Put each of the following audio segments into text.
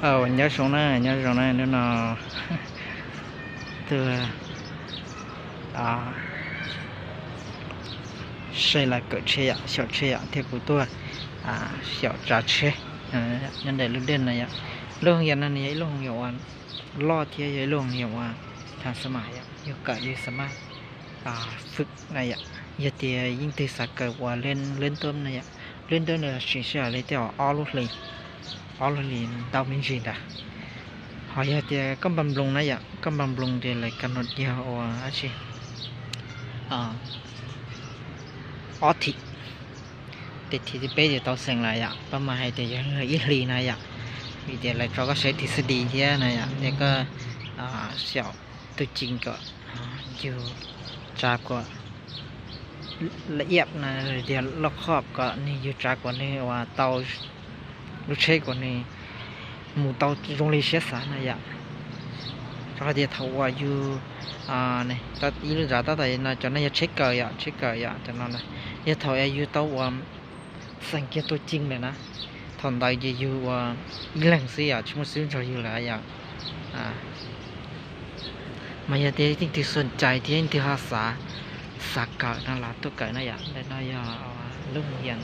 Nyob zoo na, nyob zoo na, hnub no tuaj saib lawv kawm tsheb yom, xyaum tsheb yom, thiab kuv tuaj xyaum tsav tsheb nyob ntawm lub dej no yom. Lub hoo yam no nws yog ib lub hoo yam uas loj thiab yog ib lub hoo yam uas thas xab mas yom, yus kawm yus xab mas fwm na yom. Yog tias yeej twg xav kawm uas leb tub na yom, leb tub no sim sij hawm li tej ob lub hlis, ob lub hlis ntau me ntsis ntawd. Ho yog tias koj npaj nploos na yom, koj npaj nploos ces lawv kam num yog uas dab tsi ob thim, ces thim thib peb ces tau xeem lawm yom, pab mas hais tias yog ib hlis na yom, vim tias lawv tso koj saib thib xab dis thiab na yom, ces koj xyaum tus ceev kom yus tsav kom la iab na, tias loj khob kom nws yus tsav kom nws uas tau lub tsheb kom nws mus tau zoo li siab xav na yom. Rau qhov tias thaum uas yus ib lub ntsab tab tom no cov no yog tsheb kawm yom, tsheb kawm yom, cov no yog thaum yus tau uas xeem kiag tua ceev lawm na, thaum ntawd ces yus uas ib leeg xwb yom, tsis muaj xib hwb nrog yus lawm yom. Mas yog tias leej twg xom cai thiab leej twg ho xav, xav kawm no los tuaj kawm na yom. Ntawm no yog lub hoo yam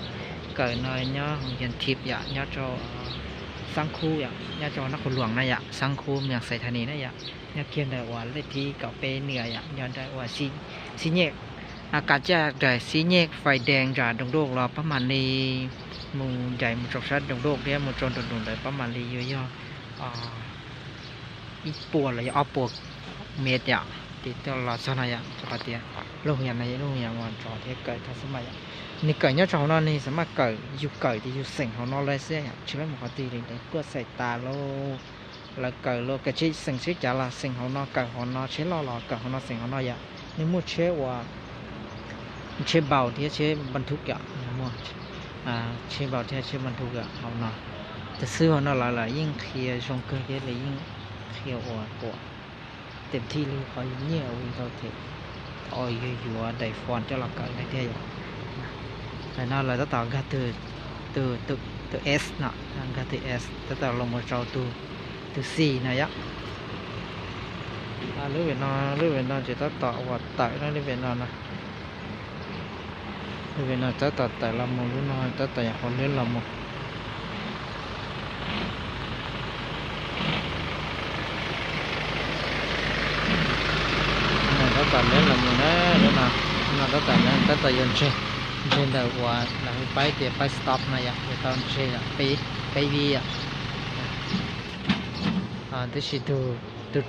kawm no nyob hoo yam thib yom, nyob rau xab khub yom, nyob rau Nab Qhua Luam na yom, xab khub Meej Xais Thas Nis na yom, nyob kiag ntawm uas lej thib kaum peb nws yom, nyob ntawm uas xib nyej, kav caj daim xib nyej fais dees nram Doos Doj los pab mam li mus ncaim mus rau sab Doos Doj thiab mus rau nram Doos ntawd pab mam li yuav yog ib puas los yog ob puas mev yom, ces tuaj los txog no yom. Rau qhov tias lub hoo yam no yog lub hoo yam uas nrov thiab kawm thas xab mas yom. Nws kawm nyob rau hauv no nws xav mas kawm, yus kawm ces yus xeem hauv no lawm xwb yom, tsis muaj qhov twg li ntawd kuaj xaim tas lauj. Lawv kawm los kawm tsheb xeem tsheb cav los xeem hauv no, kawm hauv no, tsheb loj los kawm hauv no xeem hauv no yom. Nws muaj tsheb uas tsheb npaus thiab tsheb npas thub yom, tsheb npaus thiab tsheb npas thub yom hauv no. Tab sis hauv no lawv lawv yeej qhia zoo kawg thiab lawv yeej qhia uas puas tem thij li qhov yus nyiaj ua tau them thaum yus yuav daim form coj los kawm ntawd thiab yom. Ntawm no lawv tab tom nkag tus, tus, tus S no, nkag tus S tab tom los mus rau tus, tus C no yom. Lub vim no, lub vim no ces tab tom uas tawm na, lub vim no na. Lub vim no tab tom tawm los mus, lub no tab tom yog qhov leb los mus. No tab tom leb los mus na, lub no, lub no tab tom, tab tom yuav ntseg, ntseg ntawm uas lawv hu paib tias paib stop no yom, yuav tau ntseg yom, peb, peb vib yom. Tab sis tus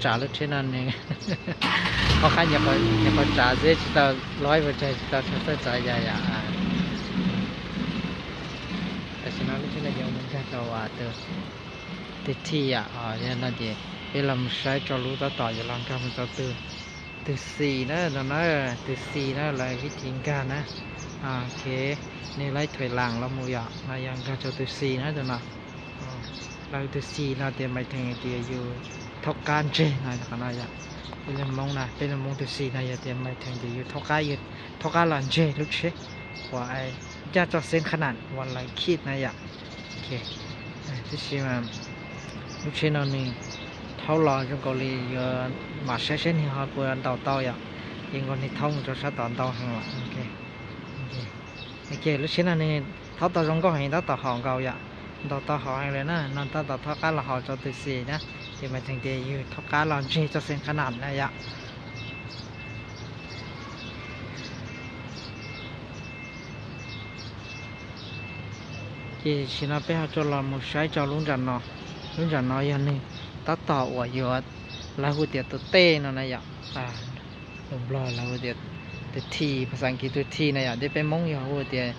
tsav lub tsheb no nws qhov qab nyuam qhuav tsav xwb, tsis tau loib ua tsaug, tsis tau tshaj tawj tsav yam yom. Tam sim no lub tsheb no yuav mus nkag rau tus thij yom, yog no ces peb los mus saib rau lub tab tom yuav los nkag mus rau tus, tus xis na, no na, tus xis na lawv vib thib nkag na. Ok, nws laib thuaim lam los mus yom, no yog nkag rau tus xis na tus no. Lawv tus xis no tias mais theem tias yus thaub qab ntseg no, qhov no yom. Peb lus Hmoob na, peb lus Hmoob tus xis no yog tias mais theem tias yus thaub qab, yus thaub qab los ntseg lub tsheb uas ncaj tso xeeb qhab nam uas lawv khij na yom. Tab sis lub tsheb no nws thaub los zoo nkaus li yuav mam saib saib nws ho puas ntaus tau yom. Ces nkaus nws thaub mus rau sab tod ntau heev lawm. Ok, lub tsheb no nws thaub tau zoo nkauj heev, tab tom haum nkaus yom. Ntaus tau haum heev lawm na, no tab tom thaub qab los haum rau tus xis na. Ces mais theem tias yus thaub qab los ntseg tso xeeb qhab nam na yom. Ces tam sim no peb ho tso los mus saib rau lub nram no. Lub nram no yog nws tab tom uas yuav, lawv hu tias tus tej no na yom. Lus Nplog lawv hu tias tus thij, phas xas Askiv tus thij na yom, thiab peb Hmoob yog hu tias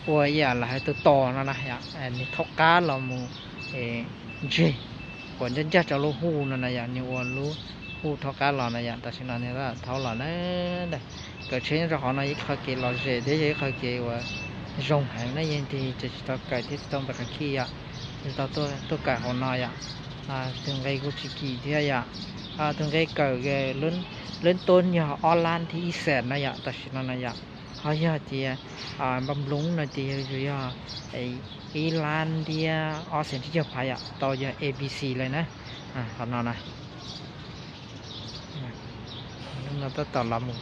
ua ib yam lawv hais tus tos no na yom, nws thaub qab los mus ntseg, uas ncaj ncaj rau lub hu no na yom, nws ua lub hu thaub qab los na yom. Tam sim no nws thaub los na. Kawm tsheb nyob rau qhov no ib qho kev lom zem thiab yog ib qho kev uas zoo heev na, yog leej twg tseem tsis tau kawm thiab tsis tau npam qhov khij yom, tsis tau tuaj kawm hauv no yom. Tus nqe kuj tsis kim thiab yom. Tus nqe kawm lub tub yog ob lab thib ib xees na yom, tam sim no na yom. Qhov yog tias npaj nploov no ces yog ib lab ntiab ob xees tsib caug phav yom, tau yog A B C lawm na. Qhov no na, no tab tom los mus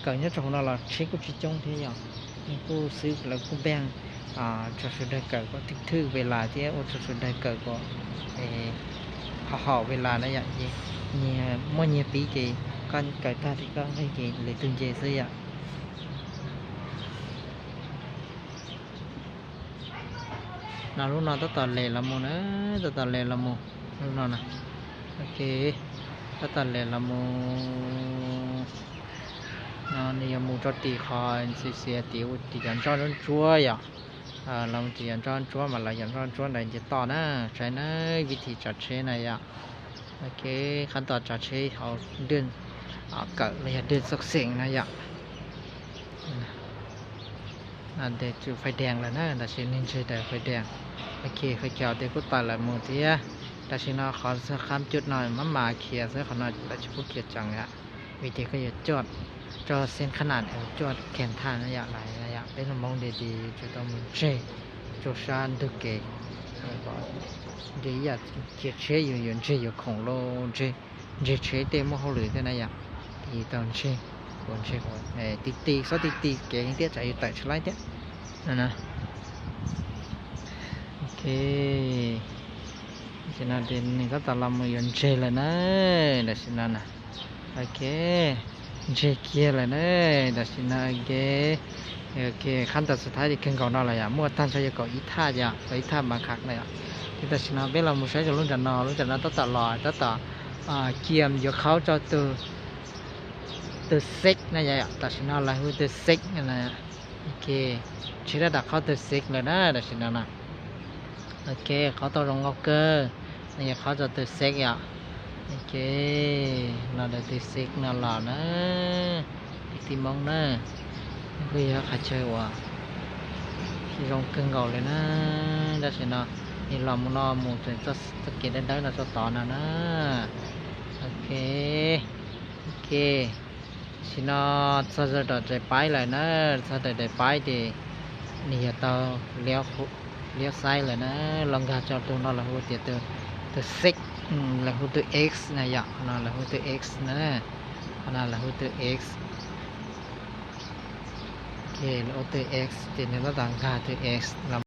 kawm nyob rau hauv no los tsheb kuj tsis coob thiab yom. Nws kuj xwb lawv kuj npeej tso sawv daws kawm kom thwj thwj ve las thiab ua tso sawv daws kawm kom haum haum ve las na yom. Ces nyias muaj nyias piv ces koj kawm tag ces koj nqis ces lwm tus nce xwb yom. No lub no tab tom les los mus na, tab tom les los mus lub no na. Ok, tab tom les los mus no nws yuav mus rau tim qhov xiv xiav tim ua tim cov ntsoj ntsuab ntsuab yom. Los mus tim cov ntsoj ntsuab mas lawv cov ntsoj ntsuab ntawd nce toj na, saib na, vib thim tsav tsheb na yom. Ok, qab tos tsav tsheb hauv dwj kawm los yog dwj xauj xeem na yom. Tes tsum fais dees lawm na, tam sim neeg ntseg daws fais dees. Ok, fais dees ces kuj tawm lawm mus thiab. Tam sim no qhov qab cuj no maj mam khiav xwb, qhov no lawv tsis pub khiav tsees yom. Vim tias koj yuav cuaj rau xeeb qhab nam, cuaj khees thaj na yom, lawv yom, peb lub Hmoob tias yuav tsum tau mus ntseg rau sab ntug kev. Ntseg ib yam khiav tsheb yus yuav ntseg yuav khoom los ntseg, ntseg tsheb tej muaj hauj lwm thiab na yom. Ces tau ntseg, kuv ntseg ti ti, xob ti ti kev thiab tsam yus tawm tsis laib thiab no na. Ok, tam sim no ces nws tab tom los mus yuav ntseg lawm na, tam sim no na. Ok, ntseg kiag lawm na, tam sim no ok. Ok, qab tos xub thawj ces kawg nkaus no lawm yom, muaj tag nrho yog kaum ib thaj yom, kaum ib thaj npav kham na yom. Ces tam sim no peb los mus saib rau lub nram no, lub nram no tab tom los tab tom cia yuav khaub rau tus six na yom, tam sim no lawv hu tus six na. Ok, tsheb tab tom khaub tus six lawm na, tam sim no na. Ok, khaub tau zoo nkauj kawg, nws yuav khaub rau tus six yom. Ok, los tus six no los na, kwv tij Hmoob na, kuj yog qhov chaw uas zoo kawg nkaus li na. Tam sim no nws los mus no mus txoj kev dawb dawb no txog tod no na. Ok, ok, tam sim no txog rau tom daim paib lawm na, txog tom daim paib ces nws yog tau liab xaib lawm na, los nkag rau tus no lawv hu tias tus six, lawv hu tus X na yom, qhov no lawv hu tus X na, qhov no lawv hu tus X. Ok, lawv hu tus X ces nws tab tom nkag tus X los